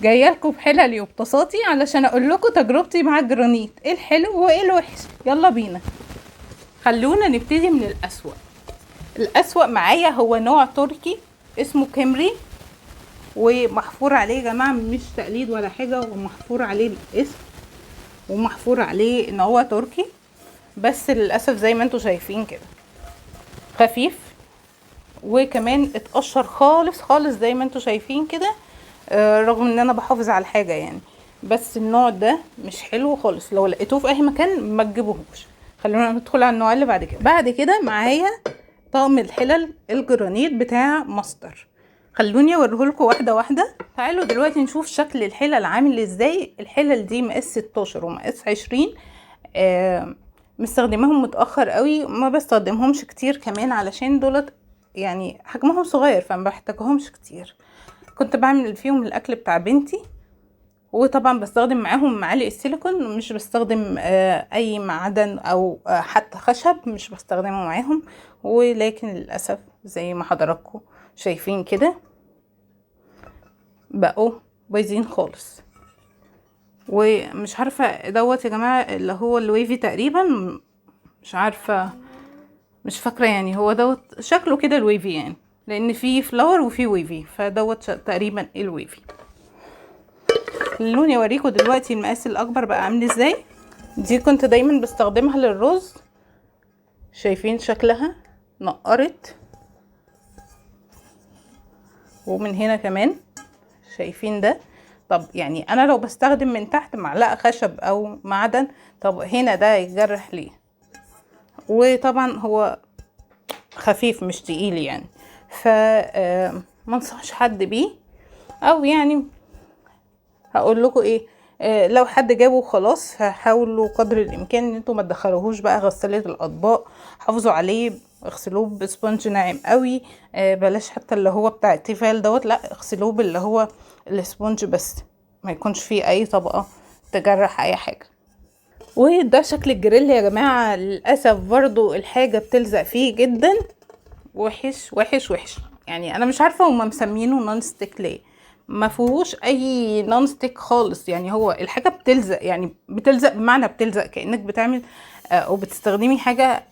جاية لكم بحللي وبطاساتي علشان اقول لكم تجربتي مع الجرانيت، ايه الحلو وايه الوحش. يلا بينا. خلونا نبتدي من الاسوأ. الاسوأ معايا هو نوع تركي اسمه كيمري، ومحفور عليه يا جماعة، مش تقليد ولا حاجة، ومحفور عليه الاسم ومحفور عليه ان هو تركي، بس للاسف زي ما انتم شايفين كده خفيف، وكمان اتقشر خالص خالص زي ما انتم شايفين كده، رغم ان انا بحافظ على الحاجة يعني، بس النوع ده مش حلو خالص. لو لقيتوه في اي مكان ما تجيبوهوش. خلونا ندخل على النوع اللي بعد كده. بعد كده معايا طقم الحلل الجرانيت بتاع ماستر. خلوني اوريهولكم واحدة واحدة. تعالوا دلوقتي نشوف شكل الحلل عامل ازاي. الحلل دي مقاس 16 ومقاس 20، مستخدماهم متاخر قوي، ما بستخدمهمش كتير كمان علشان دولت يعني حجمهم صغير فما بحتاجهمش كتير. كنت بعمل فيهم الاكل بتاع بنتي، وطبعا بستخدم معاهم معالق السيليكون، مش بستخدم اي معدن او حتى خشب، مش بستخدمه معاهم. ولكن للاسف زي ما حضراتكم شايفين كده بقوا بايظين خالص. ومش عارفه دوت يا جماعة اللي هو ال wavy تقريبا، مش عارفه، مش فاكره يعني، هو دوت شكله كده ال wavy يعني، لان في flower وفي wavy، فدوت تقريبا ال wavy. خلوني اوريكم دلوقتي المقاس الاكبر بقى عامل ازاي. دي كنت دايما بستخدمها للرز، شايفين شكلها نقرت، ومن هنا كمان شايفين ده. طب يعني انا لو بستخدم من تحت معلقه خشب او معدن، طب هنا ده يتجرح ليه؟ وطبعا هو خفيف مش تقيل يعني، ف ما انصحش حد بيه، او يعني هقول لكم ايه، لو حد جابه خلاص فحاولوا قدر الامكان ان انتوا ما تدخلوهوش بقى غسالة الاطباق، حافظوا عليه، اغسلوه ب sponge ناعم قوي، بلاش حتى اللي هو بتاع التيفال دوت، لا اغسلوه باللي هو ال sponge بس، ما يكونش فيه اي طبقة تجرح اي حاجة. وده شكل الجريل يا جماعة، للأسف برضو الحاجة بتلزق فيه جدا، وحش وحش وحش يعني. انا مش عارفة هما مسمينه non stick ليه، ما فيهوش اي non stick خالص يعني. هو الحاجة بتلزق، يعني بتلزق بمعنى بتلزق كأنك بتعمل، او بتستخدمي حاجة،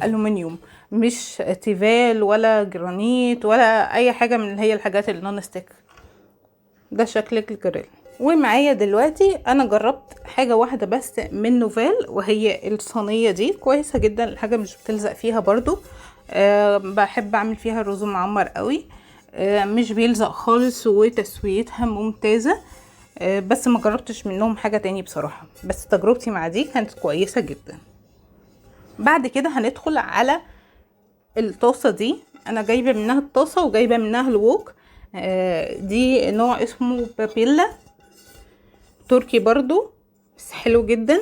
الومنيوم، مش تيفال ولا جرانيت ولا اي حاجة من اللي هي الحاجات ال non stick. ده شكل الجريل. ومعايا دلوقتي انا جربت حاجة واحدة بس من نوفال، وهي الصينية دي كويسة جدا، الحاجة مش بتلزق فيها برضو، بحب اعمل فيها الرز معمر قوي، مش بيلزق خالص وتسويتها ممتازة، بس ما جربتش منهم حاجة تاني بصراحة، بس تجربتي مع دي كانت كويسة جدا. بعد كده هندخل على الطاسة دي، انا جايبة منها الطاسة وجايبة منها الووك، دي نوع اسمه بابيلا، تركي برضو بس حلو جدا.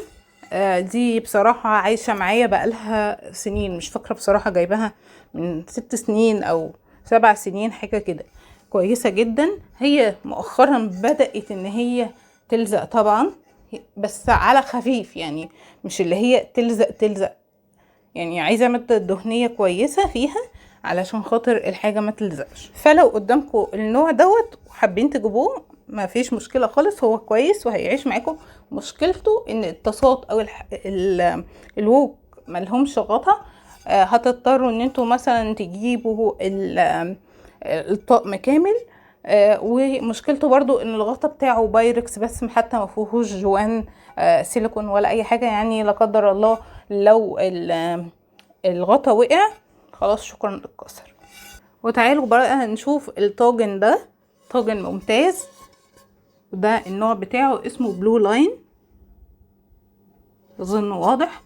دي بصراحة عايشة معايا بقالها سنين، مش فاكرة بصراحة جايباها من 6 سنين او 7 سنين حاجة كده. كويسة جدا. هي مؤخرا بدأت ان هي تلزق طبعا، بس على خفيف يعني، مش اللي هي تلزق تلزق يعني، عايزة مادة دهنية كويسة فيها علشان خاطر الحاجة ما تلزقش. فلو قدامكم النوع دوت وحابين تجيبوه ما فيش مشكلة خالص، هو كويس وهيعيش معاكم. مشكلته ان الطاسات او الووك ملهمش غطا، هتضطروا ان انتوا مثلا تجيبوا الطقم كامل، ومشكلته برضو ان الغطا بتاعه بايركس بس، حتى ما فيهوش جوان، سيليكون ولا اي حاجة، يعني لا قدر الله لو الغطا وقع خلاص شكرا اتكسر. وتعالوا بقى نشوف الطاجن ده، طاجن ممتاز، وده النوع بتاعه اسمه بلو لاين، اظن واضح.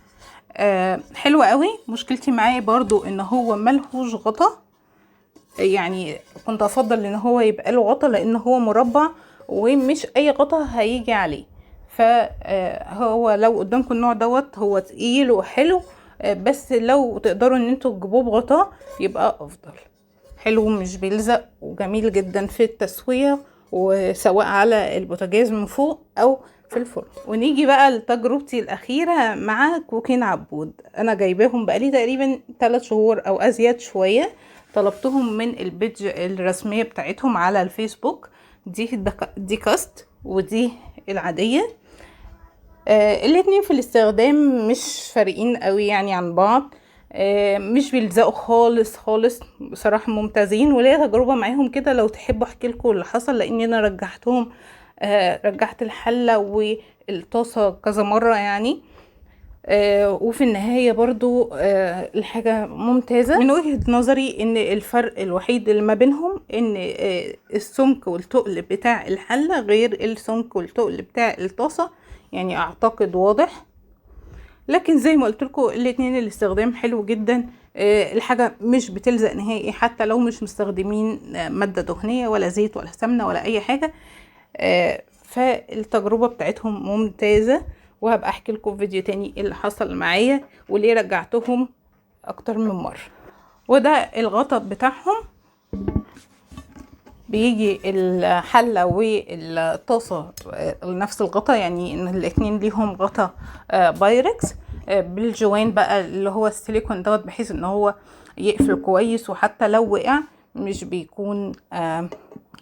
حلو قوي. مشكلتي معاه برضو ان هو ملهوش غطا، يعني كنت افضل ان هو يبقى له غطا لان هو مربع ومش اي غطا هيجي عليه. فهو لو قدامكم النوع دوت هو تقيل وحلو، بس لو تقدروا ان انتوا تجيبوه بغطا يبقى افضل. حلو مش بيلزق وجميل جدا في التسوية، وسواء على البوتاجاز من فوق او في الفرن. ونيجي بقى لتجربتي الاخيرة مع كوكين عبود. انا جايباهم بقالي تقريبا 3 شهور او ازيد شوية، طلبتهم من ال page الرسمية بتاعتهم على الفيسبوك. دي دي كاست. ودي العادية. الاتنين في الاستخدام مش فارقين قوي يعني عن بعض، مش بيلزقوا خالص خالص، بصراحة ممتازين. وليا تجربة معاهم كده لو تحبوا احكي لكم اللي حصل، لان انا رجعتهم، رجعت الحلة والطاسة كذا مرة يعني. وفي النهاية برضو الحاجة ممتازة. من وجهة نظري ان الفرق الوحيد اللي ما بينهم ان السمك والتقل بتاع الحلة غير السمك والتقل بتاع الطاسة، يعني اعتقد واضح. لكن زي ما قلت لكم الاتنين الاستخدام حلو جدا، الحاجة مش بتلزق نهائي حتى لو مش مستخدمين مادة دهنية ولا زيت ولا سمنة ولا اي حاجة. فالتجربة بتاعتهم ممتازة، وهبقى احكي لكم في فيديو تاني اللي حصل معايا وليه رجعتهم اكتر من مرة. وده الغطا بتاعهم، بيجي الحلة والطاسة نفس الغطا، يعني ان الاتنين ليهم غطا بايركس، بالجوان بقى اللي هو السيليكون دوت، بحيث ان هو يقفل كويس، وحتى لو وقع مش بيكون،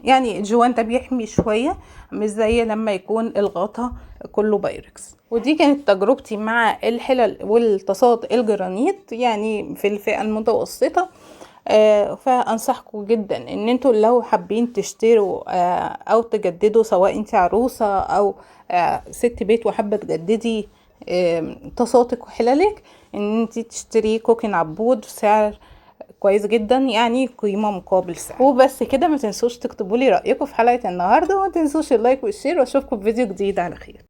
يعني الجوان ده بيحمي شوية، مش زي لما يكون الغطا كله بايركس. ودي كانت تجربتي مع الحلل والطاسات الجرانيت، يعني في الفئة المتوسطة. فانصحكم جدا ان انتوا لو حابين تشتروا، او تجددوا، سواء انت عروسة او، ست بيت وحابة تجددي، طاساتك وحلالك، ان انت تشتري كوكن عبود بسعر كويس جدا، يعني قيمة مقابل سعر. وبس كده، ما تنسوش تكتبوا لي رأيكم في حلقة النهاردة، وما تنسوش ال like وال share، واشوفكم في فيديو جديد على خير.